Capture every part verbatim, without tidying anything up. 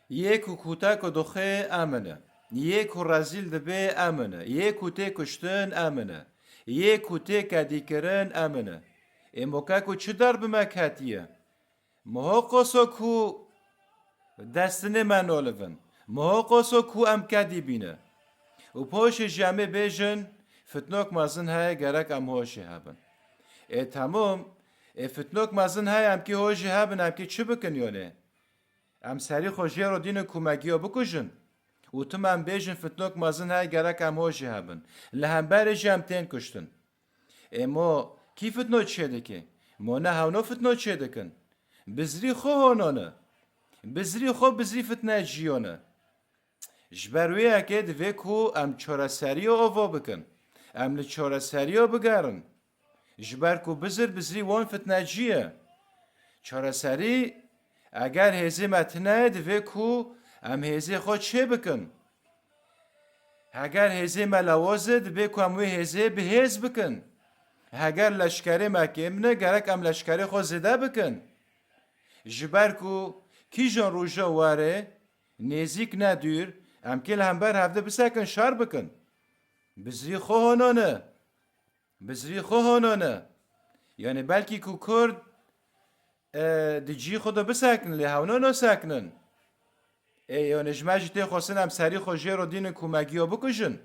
Yê ku kûtek û dixê em in e. Yê ku rezîl dibê em in e. Yê ku tê kuştin em in e. Yê ku tê kedîkirin em in e. Ê moke ku çi der bi me ketiye? Miho qoso ku destinê me nolivin. Miho qoso ku em kedî bîne. Û poşê jî em ê bêjin, fitnok mezin heye, gerek em hojê hebin. Ê temom, ê fitnok mezin heye, em kî hojê hebin, em kî çi bikin yonê? Em serî xwe jê re dînin ku me giyo bikujin. Û tim em bêjin fitnok mezin heye, gerek em hojê hebin. Li hemberê jî em tên kuştin. Ê mo kî fitno çêdike? Mo ne hewno fitno çêdikin. Bizrî xwe hono ne. Bizrî xwe bizrî fitnecîyo ne. Ji ber wê yekê divê ku em çareseriya ava bikin. Em li çareseriya bigerin. Ji ber ku bizir bizrî wan fitnecî ye. Çareserî, eger hêzê me tune ye, divê ku em hêzê xwe çê bikin. Heger hêzê me lewaz e, divê ku em wê hêzê bi hêz bikin. Heger leşkerê me kêm ne, gerek em leşkerê xwe zêde bikin. Ji ber ku kîjan roja were, nêzîk ne dûr, em kê li hember hevde bisekin, şer bikin. Bizrî xwe hono ne. Bizrî xwe hono ne. Yani belkî ku Kurd, e, di cî xwe de bisekinin, lê hewno nasekinin. Ê, yani ji me jî tê xwestin em serî xwe jê re dînin ku me giyo bikujin.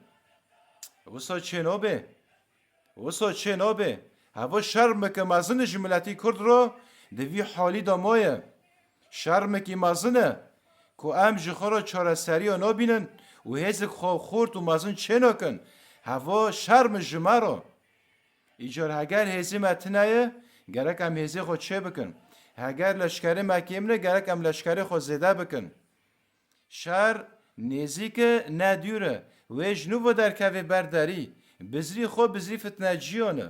Wisa çê nabê. Wisa çê nabê. Heva şermeke mezin e ji miletî Kurd re di vî halî de maye. Şermekî mezin e ku em ji xwe re çareseriya nabînin û hêzik xwe xurt û mezin çê nakin. Heva şerm e ji me re. Îcar heger hêzê me tune ye, gerek em hêzê xwe çê bikin. Heger leşkerê me kêm ne, gerek em leşkerê xwe zêde bikin. Şer nêzîk e, ne dûr e. Wê ji nû ve derkevê ber derî. Bizrî xwe bizrî fitneciyan e.